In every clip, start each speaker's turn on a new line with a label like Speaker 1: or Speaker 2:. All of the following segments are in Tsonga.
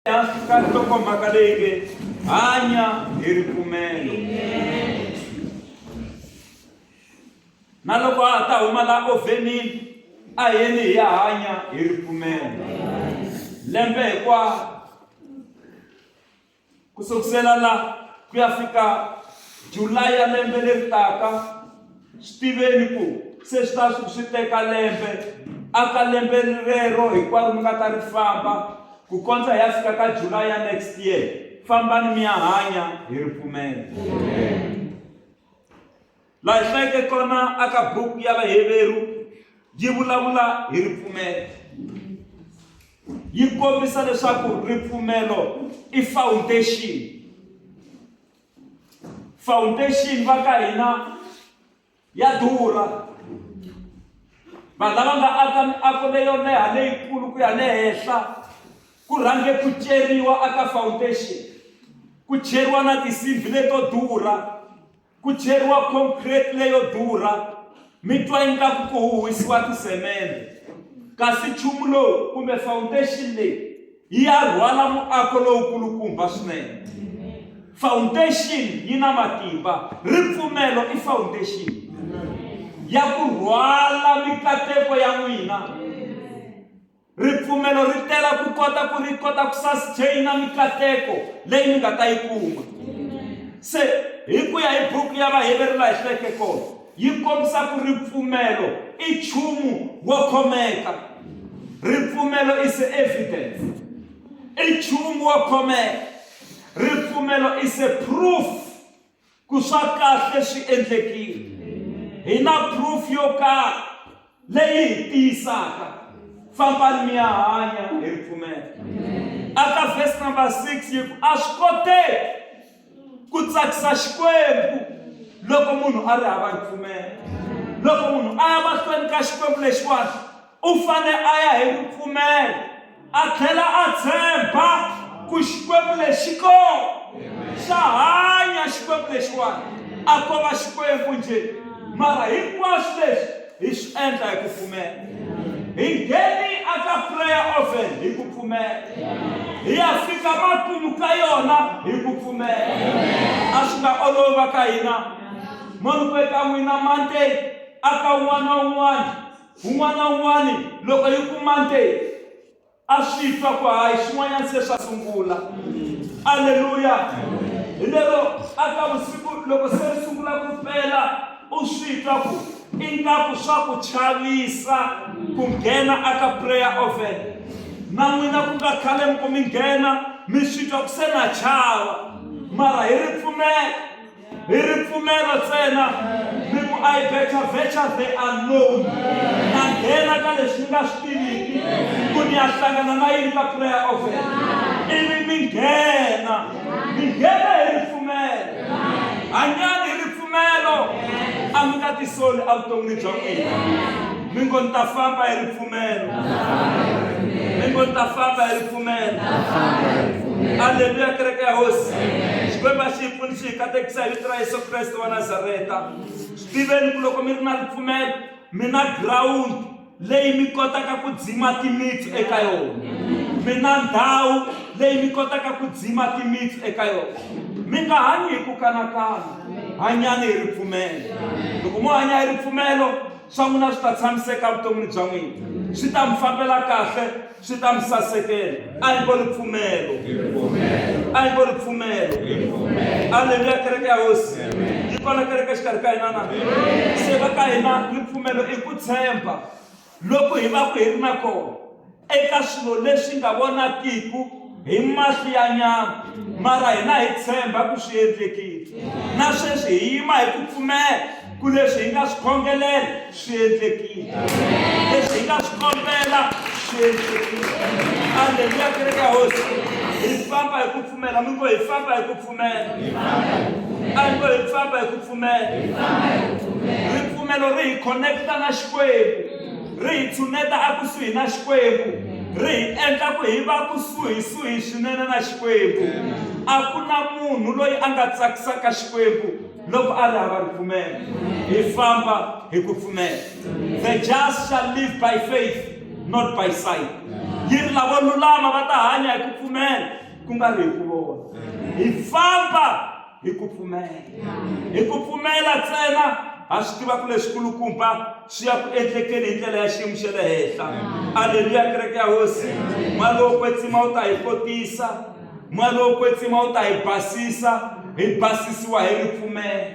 Speaker 1: Ehansi ka nhlokomhaka leyi nge Hanya hi ripfumelo. Na loko a ha ta huma la ovhenini, a hi yeni hi ya hanya hi ripfumelo. Lembe hinkwaro ku sukusela la ku ya fika July ya lembe leri taka, swi tiveni ku se swi ta swi teka lembe aka lembe rero hinkwaro mi nga ta ri famba ku kondza hi ya fika ka July ya next year fambani mi ya hanya hi ripfumelo laha hi hlayeke kona aka buku ya Vaheveru yi vulavula hi ripfumelo yi kombisa leswaku ripfumelo i foundation foundation va ka hina ya durha vanhu lava nga aka miako leyo leha leyikulu ku ya le henhla ku rhange ku ceriwa aka foundation ku cheriwa na tinsimbhi leto durha ku cheriwa concrete leyo durha mi twa ingaku ku huhwisiwa tisemende kasi nchumu lowu kumbe foundation leyi yi ya rhwala muako lowukulukumba swinene foundation yi na matimba ripfumelo i foundation ya ku rhwala mikateko ya n'wina Ripfumelo ri tela ku kota ku ri kota ku sustain-a mikateko leyi mi nga ta yi kuma. Se hi ku ya hi buku ya Vaheveru laha hi hlayeke kona, yi kombisa ku ripfumelo i nchumu wo khomeka. Ripfumelo is a evidence, i nchumu wo khomeka. Ripfumelo is a proof ku swa kahle swi endlekile. Hi na proof yo karhi leyi hi tiyisaka. Fambani mi ya hanya hi ripfumelo. Aka verse number 6 yi ku a swi koteki ku tsakisa Xikwembu loko munhu a ri hava ripfumelo. Loko munhu a ya mahlweni ka Xikwembu lexiwani U fane a ya hi ripfumelo a tlhela a tshemba ku Xikwembu lexi kona xa hanya. Xikwembu lexiwani a ko va Xikwembu njhe, mara hinkwaswo leswi hi swi endla hi ku pfumela. Hi ngheni aka prayer oven hi ku pfumela, hi ya fika makumu ka yona hi ku pfumela. A swi nga olovi va ka hina mo ni ku eka n'wina Monday aka un'wana na un'wana Un'wana na un'wana loko yi ku Monday a swi twa ku hayi swin'wanyana se swa sungula. Aleluya! Hi lero aka vusiku loko se ri sungula ku pela u swi twa ku ingaku swa ku chavisa ku nghena aka prayer oven. Na n'wina ku nga khale mi ku mi nghena mi swi twa ku se na chava mara hi ripfumelo. Hi ripfumelo ntsena mi ku I better venture the unknown na nghena ka leswi ni nga swi tiviki ku ni ya hlangana na yini ka prayer oven ivi mi nghena mi nghena hi ripfumelo hanyani hi ripfumelo a mi nga tisoli evuton'wini bya n'wina mi ngo ni ta famba hi ripfumelo mi ngo ni ta famba hi ripfumelo aleluya kereke ya hosi xikwembu a xi hi pfuni xi hi katekisa hi vito ra yesu kreste wa nazareta swi tiveni ku loko mi ri na ripfumelo mi na ground leyi mi kotaka ku dzima timitsu eka yona mi na ndhawu leyi mi kotaka ku dzima timitsu eka yona mi nga hanyi hi ku kanakana hanyani hi ripfumelo loko mo hanya hi ripfumelo swa n'wina swi ta tshamiseka evuton'wini bya n'wina swi ta mi fambela kahle swi ta mi sasekela a hi ngo ripfumelo a hi ngo ripfumelo aleluya kereke ya hosi yi kona kereke exikarhi ka hina na se va ka hina ripfumelo i ku tshemba loko hi va ku hi ri na kona eka swilo leswi nga vonakiku hi mahlo ya nyama mara hina hi tshemba ku swi endlekile na sweswi hi yima hi ku pfumela ku leswi hi nga swi khongelela swi endlekile leswi hi nga swi kombela swi endlekile aleluya kereke ya hosi hi famba hi ku pfumela mi ngo hi famba hi ku pfumela a hi ngo hi famba hi ku pfumela ripfumelo ri hi connecta na xikwembu ri hi tshuneta ekusuhi na Xikwembu, ri hi endla ku hi va kusuhisuhi swinene na Xikwembu. A ku na munhu loyi a nga tsakisaka Xikwembu loko a ri hava ripfumelo. Hi famba hi ku pfumela. The just shall live by faith, not by sight. Yi ri lavo lulama va ta hanya hi ku pfumela ku nga ri hi ku vona. Hi famba hi ku pfumela. Hi ku pfumela ntsena ha swi tiva ku leswikulukumba swi ya ku endlekeni hi ndlela ya xiyimo xa le henhla. Aleluya kereke ya Hosi. Moya lowo kwetsima wu ta hi kotisa. Moya lowo kwetsima wu ta hi basisa, hi basisiwa hi ripfumelo.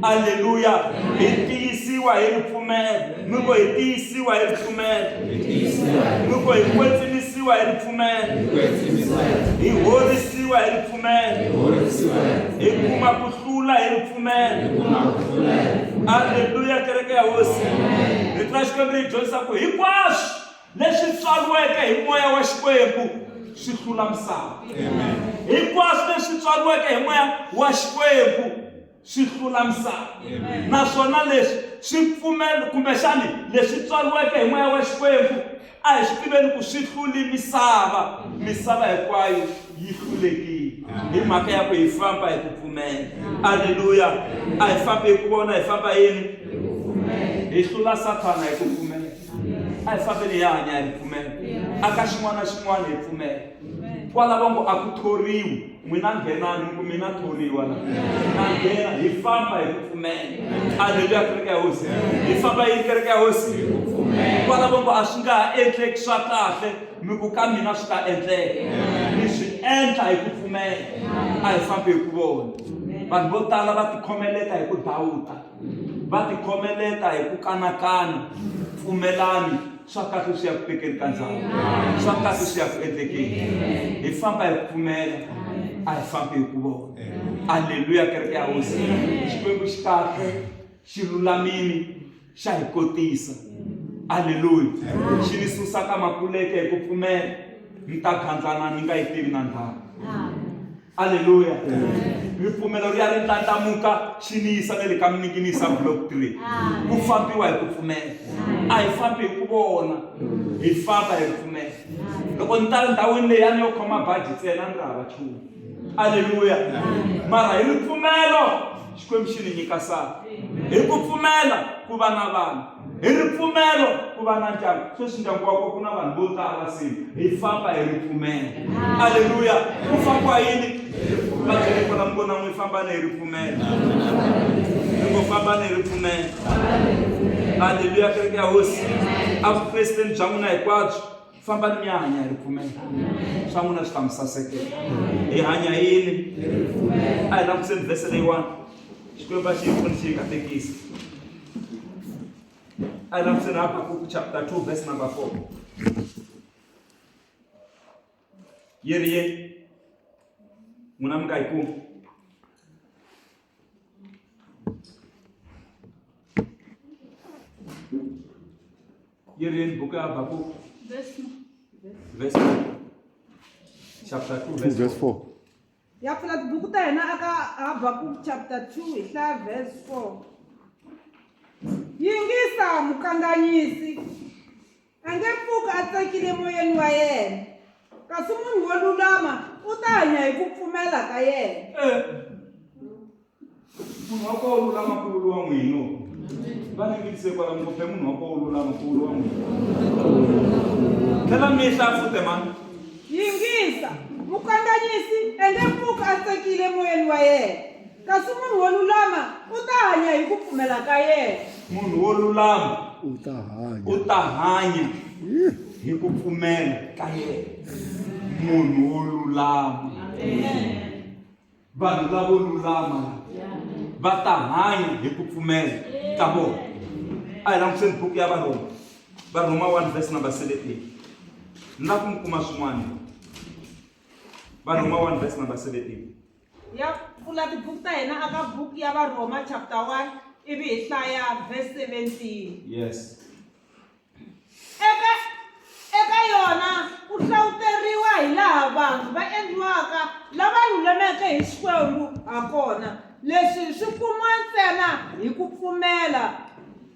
Speaker 1: Aleluya! Hi tiyisiwa hi ripfumelo. Mi ngo hi tiyisiwa hi ripfumelo. Mi ngo hi kwetsimisiwa hi ripfumelo. Hi horisiwa hi ripfumelo. Hi kuma ku hlula hi ripfumelo. Aleluya, kereke ya Hosi. Rito ra Xikwembu ri hi dyondzisa ku hinkwaswo Leswi tswariweke hi moya wa Xikwembu swi hlula misava. Hinkwaswo leswi tswariweke hi moya wa Xikwembu swi hlula misava. Naswona leswi swi pfumela kumbexani leswi tswariweke hi moya wa Xikwembu a hi swi tiveni ku swi hluli misava. Misava hinkwayo yi hlulekile hi mhaka ya ku hi famba hi ku pfumela. Aleluya! A hi fambi hi ku vona, hi famba yini? Hi hlula Sathana hi ku pfumela. A hi fambeni hi ya hanya hi ripfumelo. A ka xin'wana na xin'wana hi pfumela. Kwala va ngo a ku thoriwi, n'wina nghenani, mi ku mina thoriwa la. Na nghena, hi famba hi ku pfumela. Aleluya kereke ya Hosi. Hi famba yini kereke ya Hosi? Kwala va ngo a swi nga ha endleki swa kahle, mi ku ka mina swi ta endleka. Ni swi endla hi ku pfumela. A hi fambi hi ku vona. Vanhu vo tala va tikhomeleta hi ku dawuta. Va tikhomeleta hi ku kanakana. Pfumelani, swa kahle swi ya ku tekeni ka ndhawu. Swa kahle swi ya ku endlekeni. Hi famba hi ku pfumela, a hi fambi hi ku vona. Aleluya, kereke ya Hosi. Xikwembu xi kahle, xi lulamile, xa hi kotisa. Aleluya. Xi ni susa ka makuleke hi ku pfumela. Ni ta gandlana ni nga yi tivi na ndhawu. Aleluya. Ripfumelo ri ya ri ndlandlamuka xi ni yisa na le ka mininginisa block 3. Ku fambiwa hi ku pfumela. A hi fambi hi ku vona, hi famba hi ripfumelo. Loko ni ta ndhawini leyani yo khoma baji ntsena ni ri hava nchumu. Aleluya. Mara hi ripfumelo Xikwembu xi ni nyika sala. Hi ku pfumela ku va na vana. Hi ripfumelo ku va na ndyangu. Sweswi ndyangu wa kona ku na vanhu vo tala se hi famba hi ripfumelo. Aleluya. Ku fambiwa yini? Va byele kwala mi ngo na n'wi fambani hi ripfumelo. Mi ngo fambani hi ripfumelo. Aleluya kereke ya Hosi. Evukresteni bya n'wina hinkwabyo fambani mi ya hanya hi ripfumelo. Swa n'wina swi ta mi sasekela. Hi hanya yini? A hi langutiseni vhese leyiwani. Xikwembu a xi hi pfuni xi hi katekisa. A hi langutiseni Habakuku chapter 2 verse number 4. Yi ri yini? N'wina mi nga yi kumi. Yi ri yini buku ya Habakuku? Verse chapter 2 verse 4.
Speaker 2: Ya pfula tibuku ta hina aka Habakuk chapter 2 hi hlaya verse 4. Yingisa mukanganyisi a nge pfuki a tsakile moyeni wa yena, kasi munhu wo lulama u ta hanya hi ku pfumela ka yena.
Speaker 1: Eh. Munhu wa koho lulama ku vuriwa n'wino. Va ninginise kwala mi ngo phe munhu wa koho lulama ku vuriwa n'wino. Tlhela mi hlaya futhi mani.
Speaker 2: Yingisa, mukanganyisi a nge pfuki a tsakile emoyeni wa yena, kasi munhu wo lulama u ta hanya hi ku pfumela ka yena.
Speaker 1: Munhu wo lulama
Speaker 3: U ta hanya.
Speaker 1: u ta hanya hi ku pfumela ka yena. Munhu wo lulama. Vanhu lavo lulama va ta hanya hi ku pfumela ka vona. A hi langutiseni buku ya Varhoma, Varhoma 1 verse number 17. Ni lava ku mi kuma swin'wana. Varhoma 1 verse number 17.
Speaker 2: Ya pfula tibuku ta hina aka buku ya Varhoma chapter 1 ivi hi hlaya verse 17.
Speaker 1: Yes.
Speaker 2: Eka eka yona ku hlawuteriwa hi laha vanhu va endliwaka lava lulameke hi Xikwembu ha kona. Leswi swi kumiwa ntsena hi ku pfumela.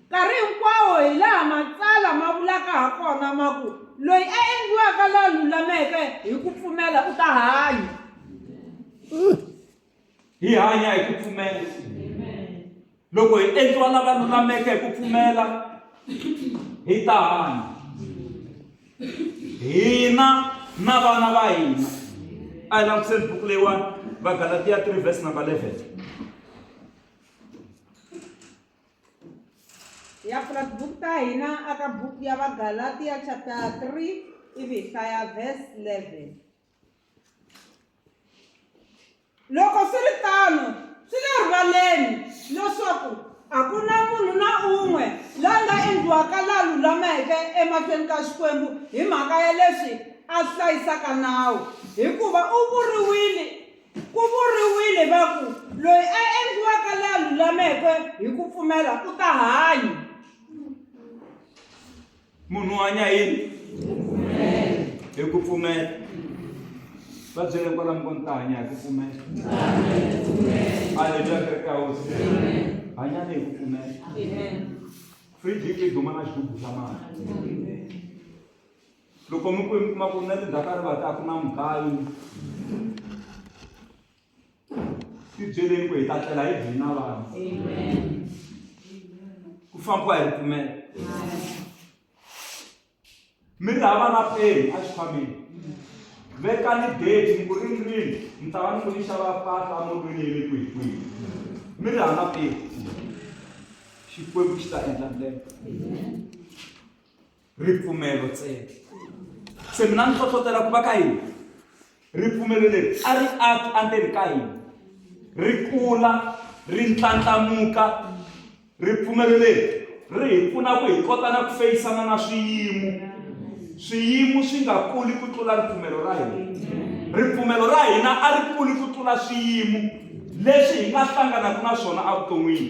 Speaker 2: Nkarhi hinkwawo hi laha Matsalwa ma vulaka ha kona ma ku, Loyi a endliwaka la lulameke hi ku pfumela u ta hanya.
Speaker 1: Hi hanya hi ku pfumela. Loko hi endliwa lava lulameke hi ku pfumela, hi ta hanya. Hina na vana va hina. A hi langutiseni buku leyiwani, Vagalatiya 3 verse number 11.
Speaker 2: Hi ya pfula tibuku ta hina aka buku ya Vagalatiya chapter 3 ivi hi hlaya verse 11. Loko swi ri tano, swi le rivaleni leswaku a ku na munhu na un'we la nga endliwaka la lulameke emahlweni ka Xikwembu hi mhaka ya leswi a hlayisaka nawu, hikuva u vuriwile, ku vuriwile va ku, Loyi a endliwaka la lulameke hi ku pfumela u ta hanya.
Speaker 1: Munhu u hanya hi yini? Hi ku pfumela. Va byele kwalamu ko ni ta hanya hi ku pfumela. Aleluya, kereke ya Hosi. Hanyani hi ku pfumela. Fridge yi ku duma na xigubu xa mati. Loko mi ku mi kuma ku na le ndzhaku ka rivati a ku na mugayo. Tibyeleni ku hi ta tlela hi dyini na vana. Ku fambiwa hi ripfumelo. Mi ri hava na peni exikhwameni. Vekani date mi ku rini rini mi ta va ni ku ni xava mpahla emolweni ya le kwihi kwihi. Mi ri hava na peni. Xikwembu xi ta endla ndlela. Ripfumelo ntsena. Se mina ni hlohlotela ku va ka hina ripfumelo leri a ri aki endzeni ka hina, ri kula, ri ndlandlamuka. Ripfumelo leri ri hi pfuna ku hi kota na ku feyisana na swiyimo. Swiyimo swi nga kuli ku tlula ripfumelo ra hina. Ripfumelo ra hina a ri kuli ku tlula swiyimo leswi hi nga hlanganaka na swona evuton'wini.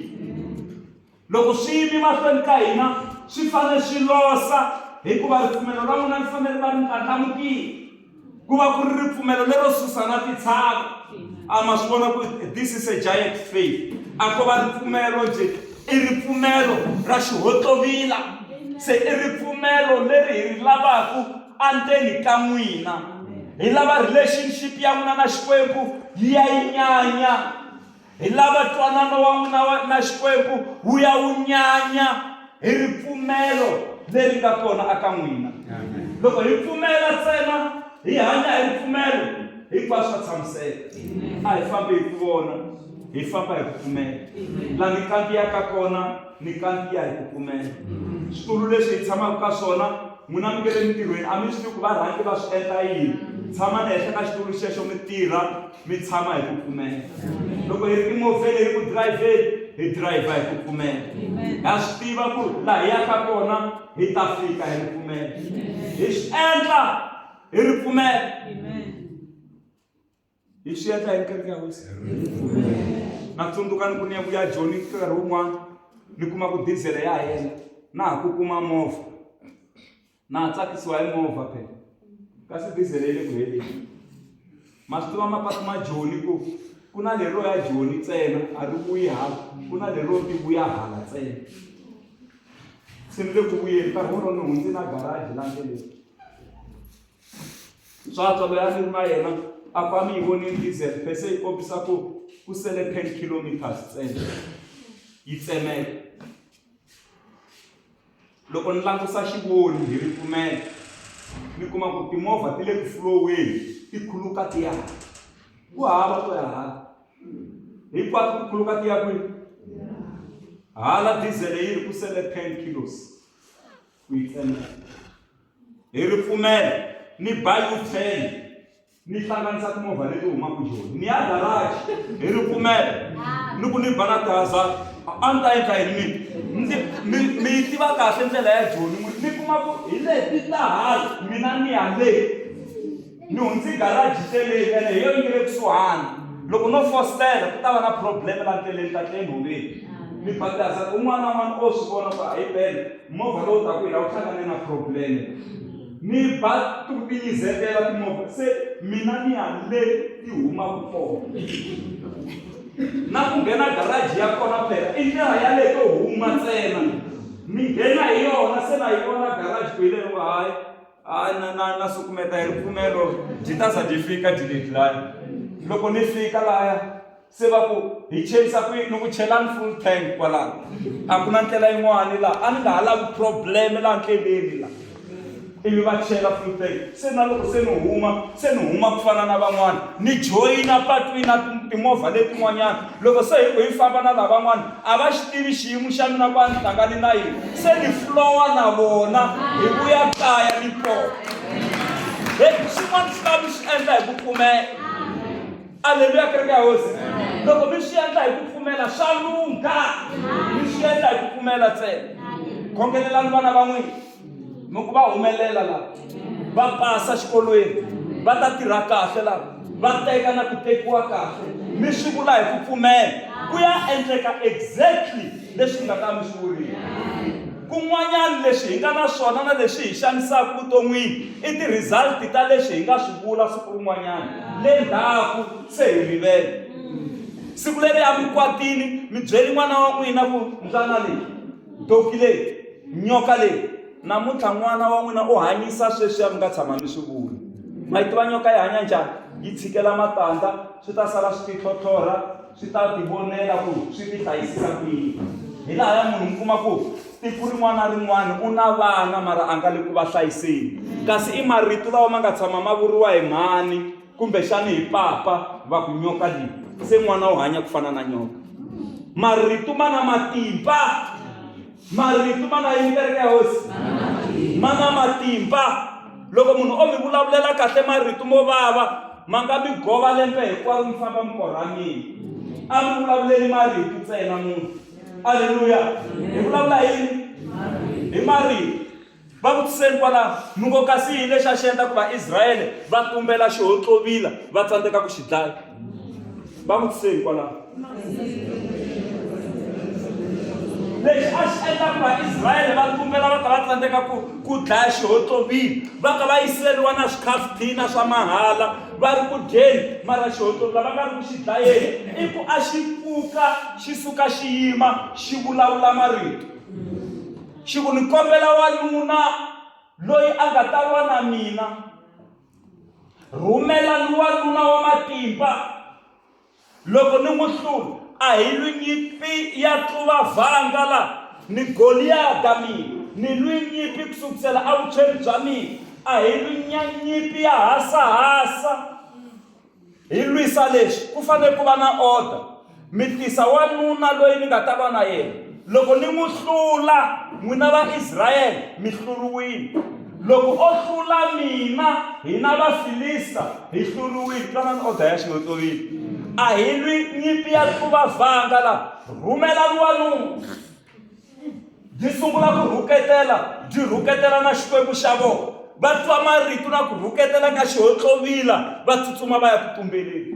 Speaker 1: Loko swi yime mahlweni ka hina, swi fanele swi losa, hikuva ripfumelo ra n'wina ri fanele ri va ri ndlandlamukile, ku va ku ri ripfumelo lero susa na titshava. A ma swi vona ku this is a giant faith. A ko va ripfumelo njhe, i ripfumelo ra xihotlovila. Se i ripfumelo leri hi ri lavaka endzeni ka n'wina. Hi lava relationship ya n'wina na Xikwembu yi ya yi nyanya. Hi lava ntwanano wa n'wina wa na Xikwembu wu ya wu nyanya hi ripfumelo leri nga kona aka n'wina. Loko hi pfumela ntsena, hi hanya hi ripfumelo, hinkwaswo swa tshamiseka. A hi fambi hi ku vona, hi famba hi ku pfumela. La ni kandziyaka kona, ni kandziya hi ku pfumela. Switulu leswi hi tshamaka ka swona, n'wina mi nge le mintirhweni a mi swi tivi ku va rhangi va swi endla yini. Tshamani henhla ka xitulu xexo mi tirha. Mi tshama hi ku pfumela. Loko hi ri timovheni hi ri ku dirayivheni, hi dirayivha hi ku pfumela. Ha swi tiva ku laha hi yaka kona hi ta fika hi ripfumelo. Hi swi endla hi ripfumelo. Hi swi endla hi kereke ya Hosi. Na tsundzuka ni ku ni ya vuya Joni nkarhi wun'wana ni kuma ku dizele ya hela na ha ku kuma movha. Na tsakisiwa hi movha phela kasi dizele yi le ku heleni. Ma swi tiva mapatu ma Joni ku ku na lero ya Joni ntsena a ri vuyi hala ku na lero ti vuya hala ntsena. Se ni le ku vuyeni nkarhi wolowo ni hundze na garage la ndleleni. Ntswatswa loyi a ni ri na yena a ku a mi yi vonile diesel phese yi kombisa ku ku sele 10 kilometers ntsena yi tsemeka. Loko ni langusa xivoni hi ripfumelo, ni kuma ku timovha ti le ku fuloweni ti khuluka ti ya hala. Ku hava to ya hala. Hinkwato ti khuluka ti ya kwihi? Hala dizele yi ri ku sele 10 kilos ku yi tsemela. Hi ripfumelo ni ba U-turn Ni hlanganisa timovha leti humaka Joni ni ya garage hi ripfumelo ni ku ni ba na tihaza a ni ta endla yini mina mi mi yi tiva kahle ndlela ya Joni ni kuma ku hi leti ta hala mina ni ya le ni hundzi garage teleni ene hi yo yi nge le kusuhani loko no fositela ku ta va na problem la ndleleni ta tle nhoveni ni ba tihaza un'wana na un'wana o swi vona ku a hi bele movha lowu taku hi la wu hlangane na problem. Ni ba ti ku tinyizetela timovha se mina ni ya le ti humaka kona. Na ku nghena garage ya kona phela i ndlela yaleyo to huma ntsena. Ni nghena hi yona se na yi vona garage ku hi lero hayi hayi na na na sukumeta hi ripfumelo dyi ta za dyi fika dyi le dlaya. Loko ni fika laya Se va ku, Hi chelisa ku yini? Ni ku, Chelani full tank kwalano. A ku na ndlela yin'wani laha. A ni nga ha lavi problem laha ndleleni la. Ivi va chela fuel tank. Se na loko se ni huma, se ni huma ku fana na van'wana, ni joyina patwini na timovha letin'wanyana. Loko se hi ku hi famba na lavan'wana, a va xi tivi xiyimo xa mina ku a ni hlangani na yini. Se ni flowa na vona hi vuya kaya ni pona. He swin'wana swi lava mi swi endla hi ku pfumela. Aleluya kereke ya Hosi. Loko mi swi endla hi ku pfumela swa lungha. Mi swi endla hi ku pfumela ntsena. Khongelelani vana va n'wina. Mi ku va humelela lava. Va pasa xikolweni. Va ta tirha kahle lava. Va teka na ku tekiwa kahle. Mi swi vula hi ku pfumela. Ku ya endleka exactly leswi mi nga ta mi swi vurile. Kun'wanyana leswi hi nga na swona na leswi hi xanisaka vuton'wini i ti-result ta leswi hi nga swi vula siku rin'wanyana le ndzhaku se hi rivele. Siku leri a mi kwatile mi byeli n'wana wa n'wina ku mbyana leyi, doki leyi, nyoka leyi, namuntlha n'wana wa n'wina u hanyisa sweswiya mi nga tshama mi swi vula. Ma yi tiva nyoka yi hanya njhani? Yi tshikela matandza swi ta sala swi titlhotlhorha swi ta tivonela ku swi tihlayisisa ku yini. Hi lahaya munhu mi kuma ku tiko rin'wana na rin'wana u na vana mara a nga le ku va hlayiseni kasi i marito lawa ma nga tshama ma vuriwa hi mhani kumbexani hi papa va ku nyoka leyi se n'wana u hanya ku fana na nyoka. Marito ma na matimba, marito ma na yini kereke ya Hosi? Ma na matimba. Loko munhu o mi vulavulela kahle marito mo vava ma nga mi gova lembe hinkwaro mi famba mi korhamile. A mi vulavuleli marito ntsena munhu. Aleluya! Hi vulavula hi yini? Hi marito. Va vutiseni kwalaho, mi ngo kasi yini lexi a xi endla ku Vaisrayele va tumbela xihotlovila va tsandzeka ku xi dlaya? Va vutiseni kwalaho. Lexi a xi endla ku Vaisrayele va tumbela va ka va tsandzeka ku ku dlaya xihotlovila, va ka va yiseriwa na swikhafuthina swa mahala va ri ku dyeni, mara xihotlovila va nga ri ku xi dlayeni, i ku a xi pfuka xi suka xi yima xi vulavula marito. Xi ku, Ni kombela wanuna loyi a nga ta lwa na mina. Rhumelani wanuna wa matimba. Loko ni n'wi hlula, a hi lwi nyimpi ya tluva vhanga la, ni Goliyada mina. Ni lwi nyimpi ku sukusela evuntshweni bya mina. A hi lwi nyimpi ya hasahasa. Hi lwisa leswi, ku fanele ku va na order. Mi tisa wanuna loyi ni nga ta lwa na yena. Loko ni n'wi hlula, n'wina Vaisrayele mi hluriwile. Loko o hlula mina, hina Vafilista hi hluriwile. Twanani order ya xihotlovile. A hi lwi nyimpi ya tluva vhanga la. Rhumelani wanuna. Byi sungula ku rhuketela, byi rhuketela na Xikwembu xa vona. Va twa marito na ku rhuketela ka xihotlovila, va tsutsuma va ya ku tumbeleni.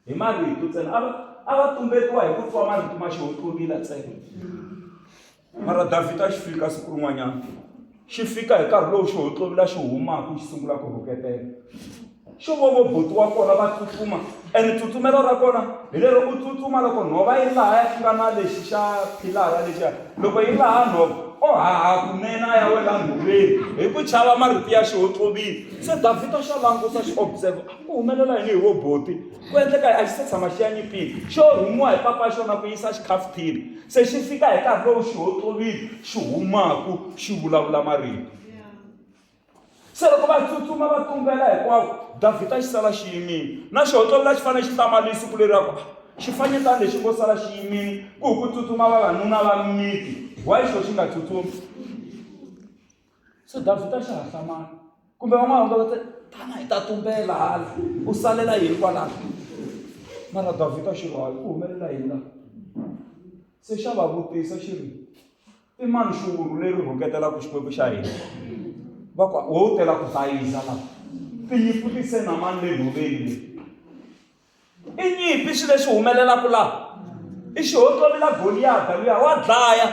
Speaker 1: Hi marito ntsena a va a va tumbetiwa hi ku twa marito ma xihotlovila ntsena. Mara Davhida xi fika siku rin'wanyana, xi fika hi nkarhi lowu xihotlovila xi humaka xi sungula ku rhuketela. Xo vo vo buti wa kona va tsutsuma and tsutsumelo ra kona hi lero u tsutsuma loko nhova yi ri lahaya ku nga na lexi xa philara lexiya loko yi ri laha nhova o haha kunene a ya wela nhoveni hi ku chava marito ya xihotlovile se Davhida xa languta xi observe a ku humelela yini hi vo buti ku endleka a xi se tshama xi ya nyimpini xo rhumiwa hi papa xona ku yisa xikhafuthini se xi fika hi nkarhi lowu xihotlovile xi humaku xi vulavula marito. Se loko va tsutsuma va tumbela hinkwavo, Davhida xi sala xi yimile. Na xihotlovila xi fanele xi hlamalile siku leri a ku, Xifanyetana lexi ngo sala xi yimile, ku hi ku tsutsuma vavanuna va miti, why xo xi nga tsutsumi? Se Davhida xa ha hlamala. Kumbe van'wana va nga va tana hi ta tumbela hala, u salela yini kwalano? Mara Davhida xi ri, hayi ku humelela yini la? Se xa va vutisa xi ri, I mani xuwuru leri rhuketelaka Xikwembu xa hina? Va ku, Ho tela ku bayiza la. Tinyimpfu ti se na mani le nhoveni leyi? I nyimpi swi leswi humelelaka laha. I xihotlovila Goliyada luya wa dlaya.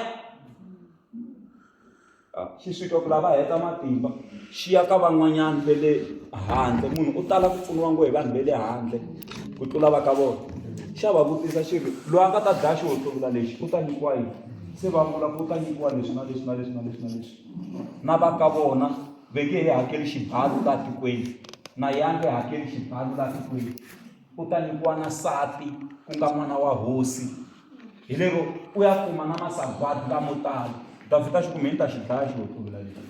Speaker 1: Xi swi twa ku lava heta matimba xi ya ka van'wanyana ve le handle munhu u tala ku pfuniwa ngopfu hi vanhu ve le handle ku tlula va ka vona xa va vutisa xi ri loyi a nga ta dlaya xihontlovila lexi u ta nyikiwa yini se va vula ku u ta nyikiwa leswi na leswi na leswi na leswi na leswi na va ka vona ve nge he hakeli xibalo laha tikweni na ye a nge hakeli xibalo laha tikweni u ta nyikiwa na nsati ku nga n'wana wa hosi Hi lero u ya kuma na masagwadi lamo tala. Davhida xi ku, Mina ni ta xi dlaya xihontlovila lexi.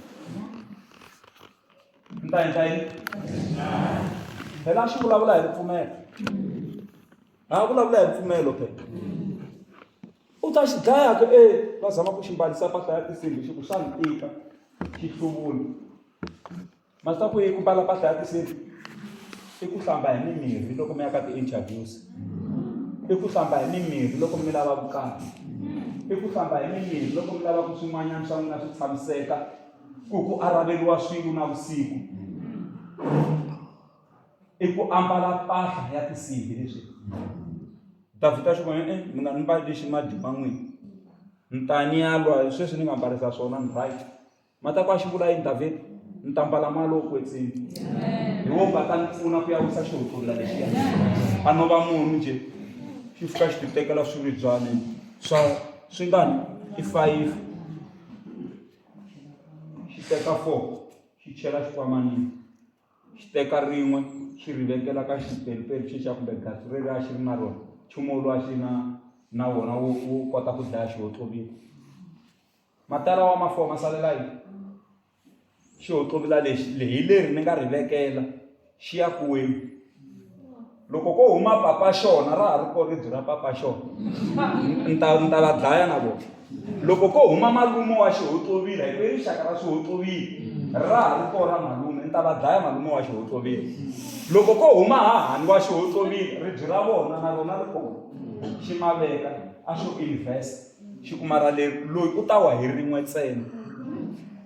Speaker 1: Ni ta endla yini? Phela xi vulavula hi ripfumelo. Ha vulavula hi ripfumelo phela. U ta xi dlaya ku e va zama ku xi mbalisa mpahla ya tinsimbhi xi ku swa ni tika xi hluvula. Ma swi tiva ku yi ku mbala mpahla ya tinsimbhi i ku hlamba hi mimirhi loko mi ya ka ti-interviews i ku hlamba hi mimirhi loko mi lava vukati i ku hlamba hi mimirhi loko mi lava ku swin'wanyana swa n'wina swi tshamiseka ku ku araveriwa swilo navusiku i ku ambala mpahla ya tinsimbhi leswi Davhida xi ku e-e mi nga ni mbali lexi madima n'wina ni ta ni ya lwa sweswi ni nga mbarisa swona ni right ma ta ku a xi vula yini Davhida ni ta mbala mali wo kwetsima hi wo nga ta ni pfuna ku ya wisa xihotlula lexiya a no va munhu njhe xi fika xi titekela swiribyani swa swi ngani i fayifi xi teka 4 xi chela xikwamanini xi teka rin'we xi ri vekela ka xipelupelu xexiya kumbe gasi reri a xi ri na rona nchumu lowu a xi na na wona wo wo kota ku dlaya xihontlovila matala wa ma 4 ma salela yini xihontlovila lexi hi leri ni nga ri vekela xi ya ku weni loko ko huma papa xona ra ha ri ko ribye ra papa xona ni ta ni ta va dlaya na vona loko ko huma malume wa xihontlovila hi ku i rixaka ra swihontlovila ra ha ri ko ra malume ni ta va dlaya malume wa xihontlovila loko ko huma hahani wa xihontlovila ribye ra vona na rona ri kona xi ma veka a xo invest xi ku mara leri loyi u ta wa hi rin'we ntsena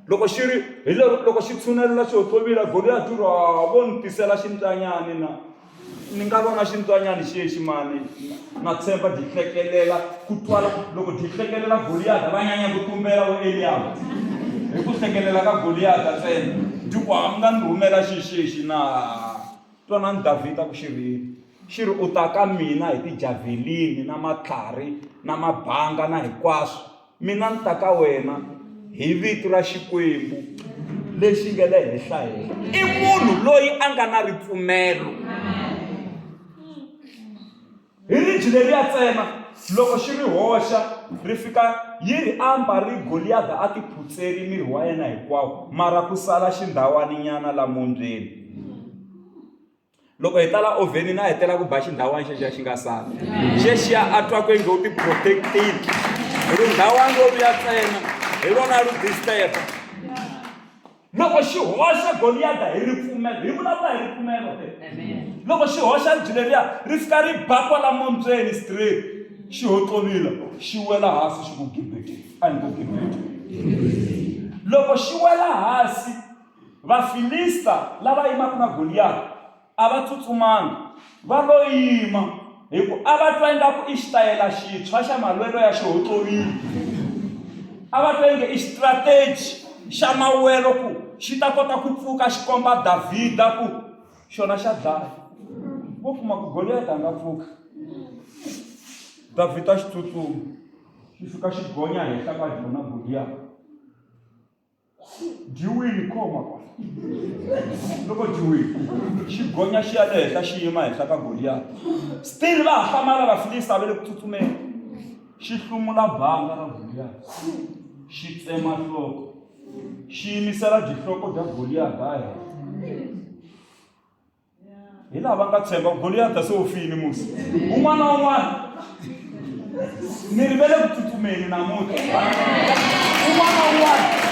Speaker 1: loko xi ri hi lero loko xi tshunelela xihontlovila Goliyati u ri ha vo ni tisela xintswanyani na ni nga vona xintswanyani xexi mani na tshemba dyi hlekelela ku twala loko dyi hlekelela Goliyata va nyanya ku tumbela vo Eliyabu hi ku hlekelela ka Goliyata ntsena dyi ku ha mi nga ni rhumela xixexi na Twanani Davhida ku xi ri yini. Xi ri, U ta ka mina hi tijavelini na matlhari na mabanga na hinkwaswo, mina ni ta ka wena hi vito ra Xikwembu lexi nge le henhla-henhla. I munhu loyi a nga na ripfumelo. Hi ribye leriya ntsena, loko xi ri hoxa, ri fika yi ri amba ri Goliyada a tiphutseri miri wa yena hinkwawo, mara ku sala xindhawaninyana la mombyeni. Loko hi ta la ovhenini a hetela ku ba xindhawani xexiya xi nga sala. Xexiya a twa ku inge u ti-protect-ile. Hi ku ndhawani loluya ntsena hi rona ri disturb-a. Loko xi hoxa Goliyada hi ripfumelo, hi vulavula hi ripfumelo ke. Loko xi hoxa ribye leriya ri fika ri ba kwala mombyeni straight, xi hoxovila, xi wela hansi xi ku gibiti, a ni ku gibiti. Loko xi wela hansi, Vafilista lava yimaka na Goliyada A va tsutsumanga, va lo yima, hi ku a va twa ingaku i xitayela xintshwa xa malwelo ya xihontlovila. A va twa inge i xitrateji xa mawelo ku xi ta kota ku pfuka xi komba Davhida ku xona xa dlaya. Vo kuma ku Goliyadi a nga pfuka. Davhida xi tsutsuma, xi fika xi gonya henhla ka jona Goliyadi. Dyiwile khoma kwala loko dyiwile xi gonya xi ya le henhla xi yima henhla ka Goliyati still va ha hlamala Vafilista va le ku tsutsumeni xi hlumula banga ra Goliyati xi tsema nhloko xi yimisela byihloko bya Goliyati a henhla Hi laha va nga tshemba Goliyata se u fini musi. Un'wana na un'wana ni rivele ku tsutsumeni namuntlha. Un'wana na un'wana.